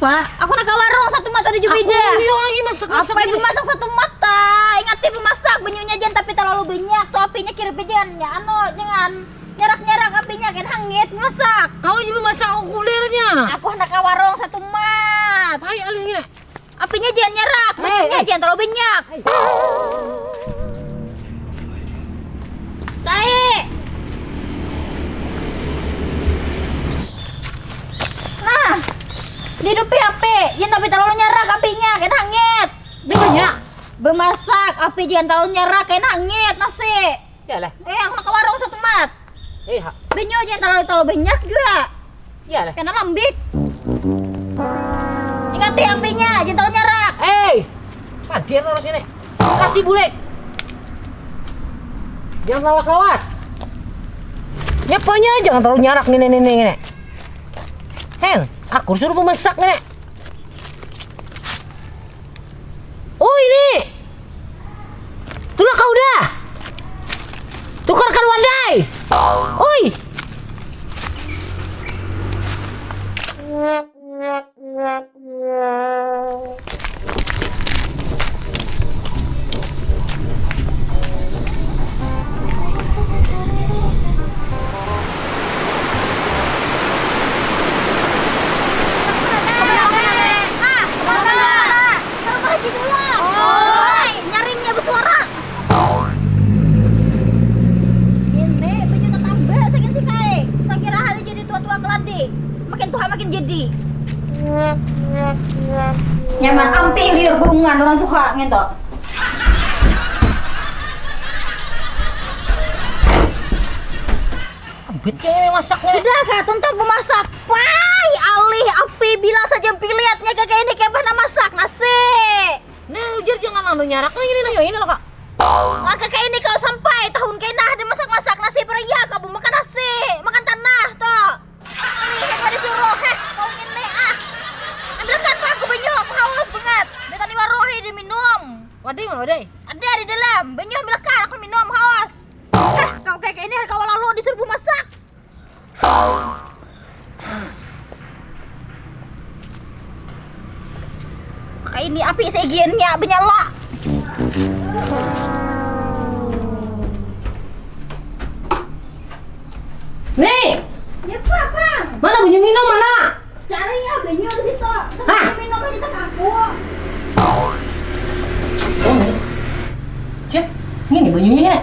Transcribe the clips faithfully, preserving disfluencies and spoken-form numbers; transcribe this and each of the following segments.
Pak. Aku nak ke warung satu mata ada juga. Aku ini orang ini masak-masak. Apa ibu masak satu mata? Ingat ibu masak, banyunya jangan tapi terlalu banyak. Tuh apinya kira jangan ya, anu, jangan nyarak-nyarak apinya kan hangit masak. Kau juga masak aku kulirnya. Aku nak ke warung satu mat. Hai alihnya. Apinya jangan nyarak, eh, banyunya eh. Jangan terlalu banyak. Eh. Tae. Nah, dihidupi api, jangan tapi terlalu nyarak apinya, kena hangit. Banyak. Bemasak, api jangan terlalu nyarak, kena hangit nasi. Yalah. Eh, aku nak ke warung satu mat. Eh, ha. Banyu jangan terlalu terlalu banyak juga. Iyalah. Kena lambik. Ingati apinya, jangan terlalu nyarak. Eh, hadir terus ini. Kasih bulik. Jangan lawas-lawas. Nyapanya jangan terlalu nyarak gini, gini, gini. Hen, aku suruh memasak gini. Oh ini. Tulah kau dah. Tukarkan wadai. Oi. Nyaringnya bersuara. Ini banyu tatamba saking si kae. Sakira hari jadi tua-tua keladi. Makin tuha makin jadi. Nyaman ampih liur bungan orang tuha nginto. Ambit kayaknya masaknya. Udah kah tuntung bemasak. Wai, alih api bila saja pilihatnya kakak ini kayak pernah masak nasi. Nah, ujar jangan anu nyarak nih ini nih ini loh kak. Lah kakak ini kalau sampai tahun kena ada masak-masak nasi peraya kamu makan nasi, makan tanah toh. Ih, apa disuruh? Heh, kau ngini ah. Ambilkan pak aku banyu, aku haus banget. Dia tadi warohi dia minum. Wadai mana wadai? Ada di dalam. Banyu ambilkan aku minum, haus. Heh, kau kayak ini hari kau lalu disuruh masak. Kayak ini api seigiannya menyala. Nih. Ya apa? Mana banyu minum mana? Cari ya banyu di situ. Hah? Minum aja tak aku. Oh, cek, ini banyunya.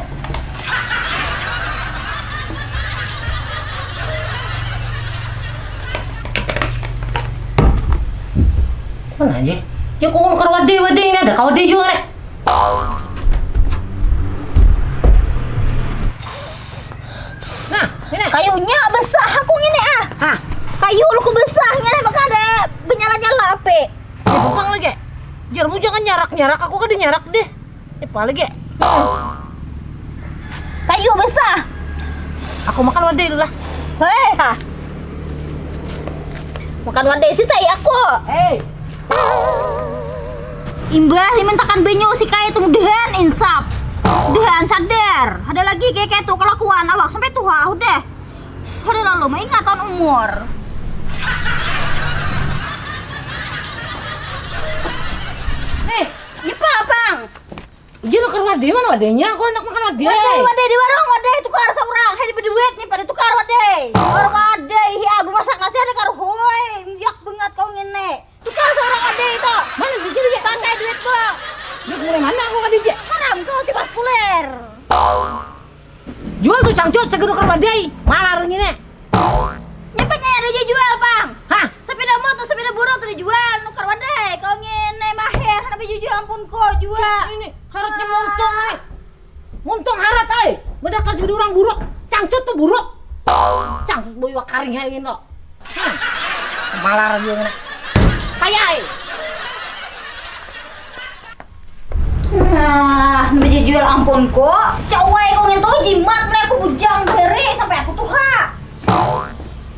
Mana aja? Ya, kok mau ke wadai, wadai ini ada kau wadai juga nih. Nah, ini. Kayunya besar aku ngini ah. Hah? Kayu luku besar ngini maka ada benyala-nyala api. Ya, bang lagi. Jarmu jangan nyarak-nyarak, aku kada nyarak deh. Apa lagi? Kayu besar. Aku makan wadai dulu lah. Hei, ha. Makan wadai sih cai aku. Hei. Imbah dimintakan banyu si kai itu mudahan insap. Mudahan sadar. Ada lagi kayak kayak tuh kelakuan awak sampai tua udah. Ada lalu mengingatan umur. Eh, nyepa bang. Iya lo keluar di mana wadahnya? Aku anak makan wadah. Wadai, wadai di warung, wadai tukar seorang. Hai di beduit nih pada tukar wadai. Warung wadai, hi aku masak nasi ada karuh. Hoi, yak banget kau ngene. Tukar seorang wadai itu. Mana duitnya dia? Pakai duit gua. Duit mulai mana aku nggak duitnya? Haram kau tiba sekuler. Jual tuh cangcut segera ke wadai. Malar ngene. Nyapanya ada jual, Bang? Hah? Sepeda motor, sepeda burung tuh dijual, nukar wadai. Kau ngene maher, kenapa jujur ampun kau jual. Ini haratnya montong ai. Montong harat ai. Bedakar jadi orang buruk. Cangcut tuh buruk. Cangcut boy wakaring hai gitu. Hah. Malar dia ngene. Payai. Nah, menjadi jual ampun kok. Cawai kau ngintu jimat nih aku bujang beri sampai aku tuha.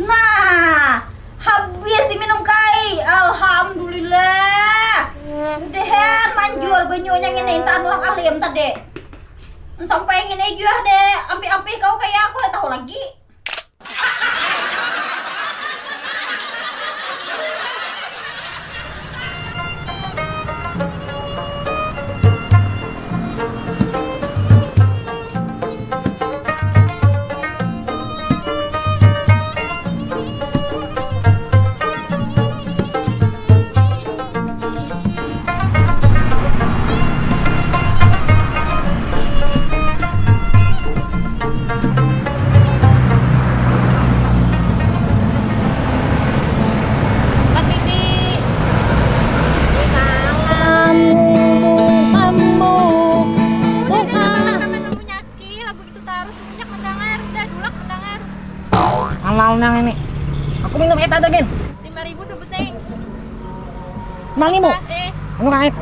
Nah, habis si minum kai. Alhamdulillah. Mudahan manjur banyunya ngene intaan orang alim tadi. Sampai ngene jua deh, ampi-ampi kau kayak aku tahu lagi. Ini. Aku minum es ada, Gin. Lima ribu sebut, Neng. Lima ribu? Eh. Anu, Kak, eh.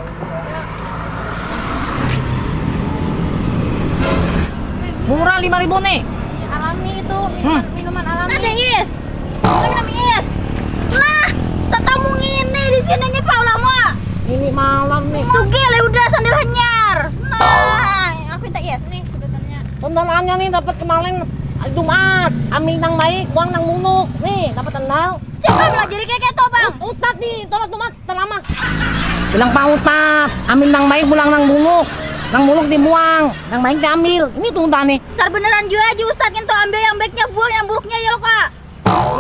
Murah lima ribu nih. Alami itu, minuman, hmm, minuman alami. Ada es. Minum es. Lah, tetamu ngini di sini nyepa ulama. Ini malam nih. Sugih lah udah sandal hanyar. Nah, aku minta es nih sedotannya. Tontonannya nih dapat kemarin Jumat, ambil nang baik, buang nang muluk. Nih, dapat sandal. Cek, Bang, lah jadi kayak gitu, Bang. Ut-, utat nih, tolak Jumat, terlama. Bilang Pak Utat, ambil nang baik, buang nang muluk. Nang muluk dibuang, nang baik diambil. Ini tuh udah nih. Sar beneran juga aja Ustadz nyentuh, ambil yang baiknya, buang yang buruknya ya lo, Kak.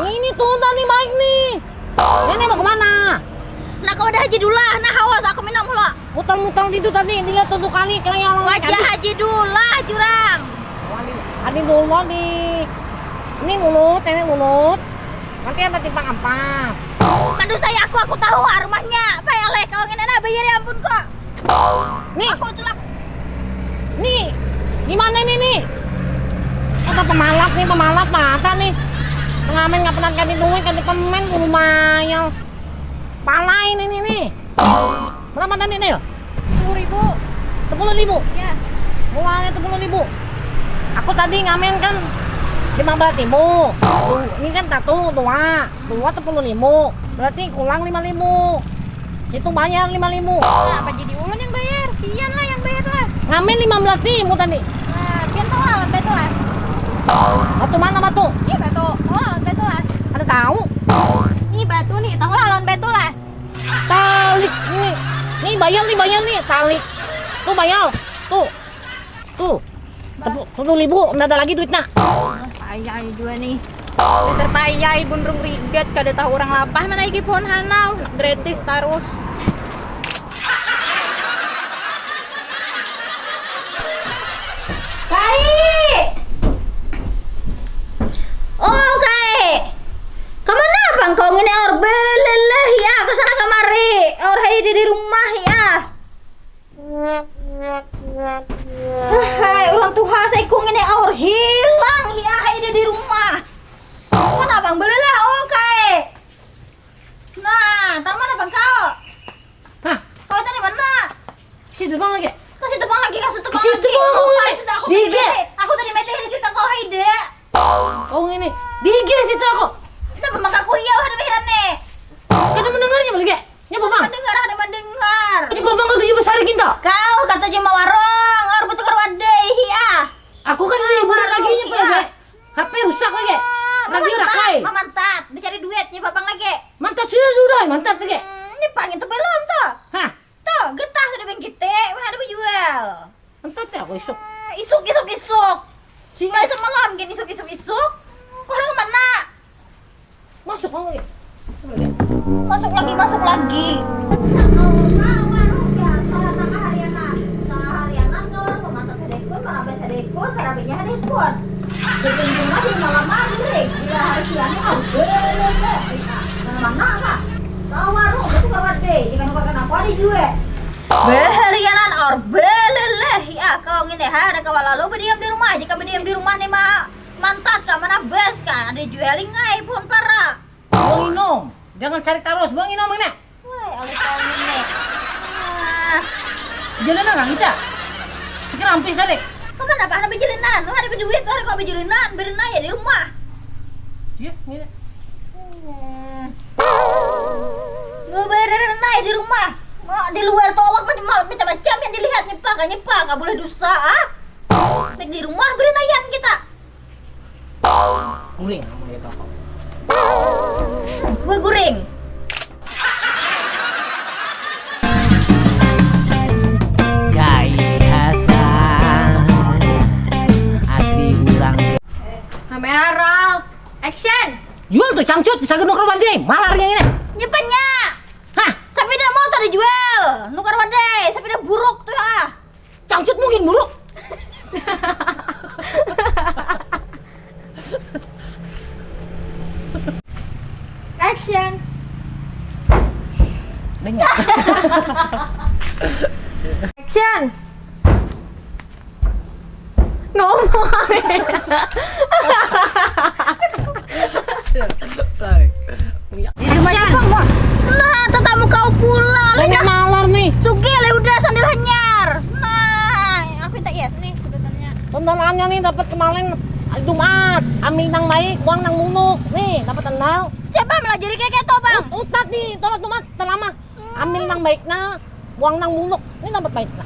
Ini tuh udah nih baik nih. Ini mau kemana? Nah, kau udah haji dulu lah. Nah, haus aku minum lo. Mutal-mutal itu tadi dilihat tujuh kali, kira yang orang wajah haji dulu lah, jurang. Tadi dulu di ini mulut, ini mulut. Nanti ada timpang empat. Mandu saya aku, aku tahu ah rumahnya. Apa ya leh kau ngene nah bayar ya ampun kok. Nih. Aku tulak. Nih, gimana ini nih? Ada pemalak nih, pemalak mata nih. Pengamen nggak pernah ganti duit, ganti permen, bulu mayal. Pala ini nih nih. Berapa tadi, Nil? Sepuluh ribu. Sepuluh ribu? Iya. Mulanya sepuluh ribu. Aku tadi ngamen kan lima belas ribu. Ini kan satu, dua, dua sepuluh ribu. Berarti kurang lima ribu. Itu bayar lima ribu. Nah, apa jadi ulun yang bayar? Pian lah yang bayar lah. Ngamen lima belas ribu tadi. Nah, pian tahu lah lawan batu lah. Batu mana batu? Ih, batu. Tahu lah lawan batu lah. Ada tahu? Ih, batu nih, tahu lah lawan batu lah. Talik nih. Nih bayar nih, bayar nih, talik. Tuh bayar. Tuh. Tuh. Tepu-, sepuluh ribu, nggak ada lagi duitnya. Ah, payah juga nih. Dasar payah, gunrung rigat, kada tahu orang lapah mana iki pohon hanau, gratis tarus. Kai! Oh, Kai! Kamana bang kau ngini aur beleleh ya ke sana kemari? Aur hai di, di rumah ya. Hai, orang tuha saiku ngini aur hilang ya hai di, di rumah. Mana bang beleleh oh, Kai? Nah, tang mana bang kau? Hah? Kau tadi mana? Situ bang lagi. Ke situ bang lagi, ke situ bang lagi. Situ bang lagi. Aku tadi mete di situ kau haida. Kau ngini. Di situ aku. Kenapa maka aku hiau ada pikiran nih? Kada mendengarnya lagi. Nyapa bang? Mendengar, ada mendengar. Nyapa bang kau tujuh besar kita? Kau kata cuma warung, harus bertukar wadai, ah. Aku kan liburan lagi nyapa lagi. H P rusak lagi. Radio rakai. Mamantat, mencari duit nyapa bang lagi. Mantat sudah, sudah, mantat lagi. Hmm, ini pangin tu belum tuh. Hah? Tuh, getah sudah bengkite, mana ada bejual. Mantat ya aku isuk. Eh, isuk, isuk, isuk. Mulai semalam gini isuk, isuk, isuk. Kau orang mana? Masuk kamu ya. Masuk lagi, masuk lagi. Saharianan, saharianan, kalau masak sedekun, marabas sedekun, sarabanya sedekun. Bikin rumah di malam maghrib, bila hari siangnya harus belum. Mana kak? Kau warung, itu kau deh, jika nukarkan aku ada juga. Beharianan or beleleh, ya kau ngini ha, ada kawa lalu berdiam di rumah, jika berdiam di rumah nih ma mantat kak, mana bes kak, ada juga lingai pohon para. Bang Inom, jangan cari tarus, Bang Inom ini. Woi, alih tahun ini. Ah. Jalan apa kita? Sekarang hampir sore. Kau mana apa ada bejelinan? Lu ada berduit, lu ada kau bejelinan, berenai ya di rumah. Iya, ini. Hmm. Lu berenai di rumah. Mau di luar tuh awak macam macam yang dilihat nyepak, nyepak, nggak boleh dosa ah. Di rumah berenaian kita. Guring, amun gitu. Gue guring. Gaya Hasan asli urang. Kamera roll, action. Jual tuh cangcut, bisa genuk rumah dia, malarnya ini. Nyepanya. Hah? Sepeda motor dijual, nukar wadai, sepeda buruk tuh ya. Cangcut mungkin buruk. Action. Dengar. Action. Ngomong. Nah, tetamu kau pulang. Banyak nalar nih. Sugih lah udah sambil hanyar. Nah, aku minta hias nih sedotannya. Tendalaannya nih dapat kemarin hari Jumat. Ambil nang baik, buang nang muluk. Nih, dapat tendal. Siapa melajari kayak gitu, Bang? Ut-, utat nih, tolak Jumat, terlama. Ambil nang baiknya, buang nang muluk. Ini dapat baiknya.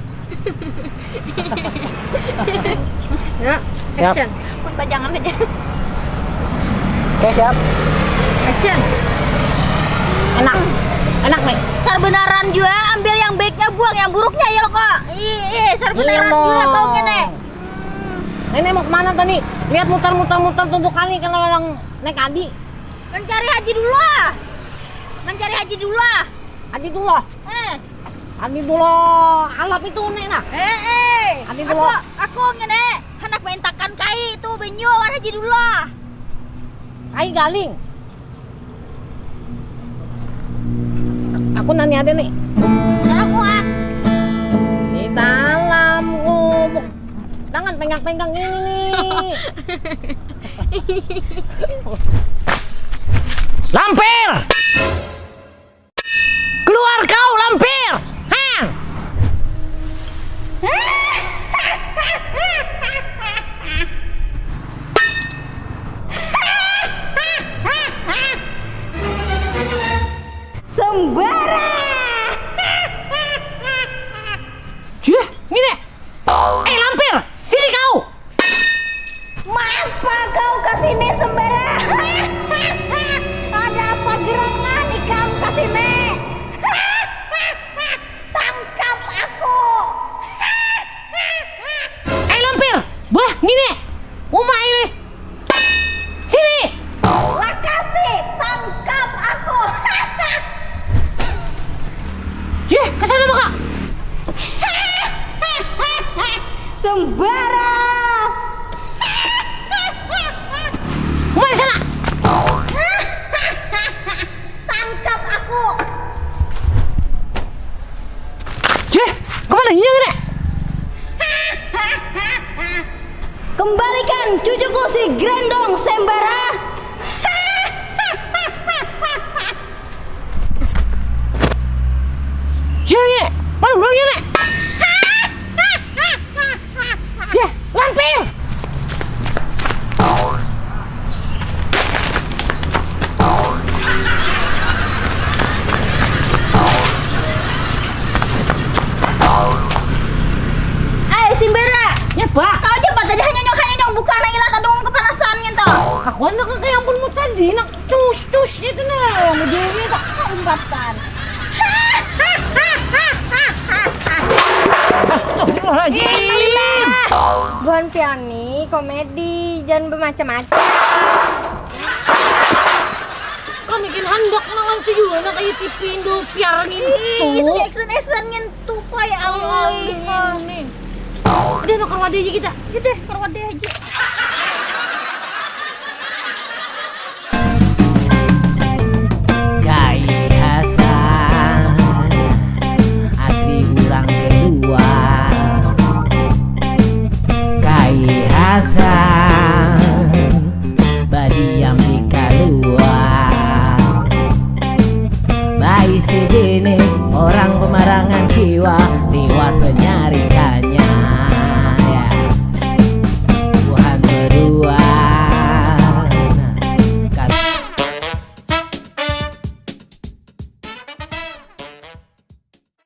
Ya, siap. Action. Pun pajangan aja. Oke, siap. Action. Enak. Enak nih. Sarbenaran juga, ambil yang baiknya, buang yang buruknya ya lo kok. Ih, ih, sarbenaran juga kau ngene. Hmm. Ini mau kemana tadi? Lihat mutar-mutar-mutar tujuh kali kalau orang naik adi. Mencari Haji Dullah. Mencari Haji Dullah. Haji Dullah. Eh. Haji Dullah alap itu nek nah. Eh, eh. Haji Dullah. Aku, aku ngene, hendak maintakan kai itu benyu lawan Haji Dullah. Kai galing. Aku nanya ada nih. Dalam gua. Di dalam gubuk. Jangan penggang-penggang ini. Lampir! Keluar kau, lampir! Hah! Sembara! Yah, ngini. Eh, lampir, sini kau. Mapa kau ke sini, Sembara? Ada apa gerangan ikam ke sini? Tangkap aku. Eh, lampir, bah, ngini. Uma ini. Sini. Lakasi, tangkap aku. Yeh, ke sana maka. Sembara. Uma di sana. Tangkap aku. Cih, kemana iya ngene? Kembalikan cucuku si Grendong Sembara. Cih, ngene. Mana urangnya, Nek? Yah, lampir! Eh, Simbara! Ya, Pak. Kau aja, Pak, tadi hanya nyok, hanya nyok buka nang ilat adung kepanasan gitu. Aku anak kayak ampun mau tadi, nak cus, cus itu nah, yang ujungnya tak umpatan. Astagfirullahaladzim. Buhan pian ni komedi, jangan bermacam-macam. Kami kan handak mangan tu juga nak kayak T V Indo piar gitu. Ih, itu action-action ngintu, Pak, ya Allah. Ini. Udah, nak keluar aja kita. Udah, keluar aja. Kai Hasan, asli urang Kelua. Kai Hasan, badiam di Kalua. Baisi bini orang pemarangan kiwa, liwat penyari kaca.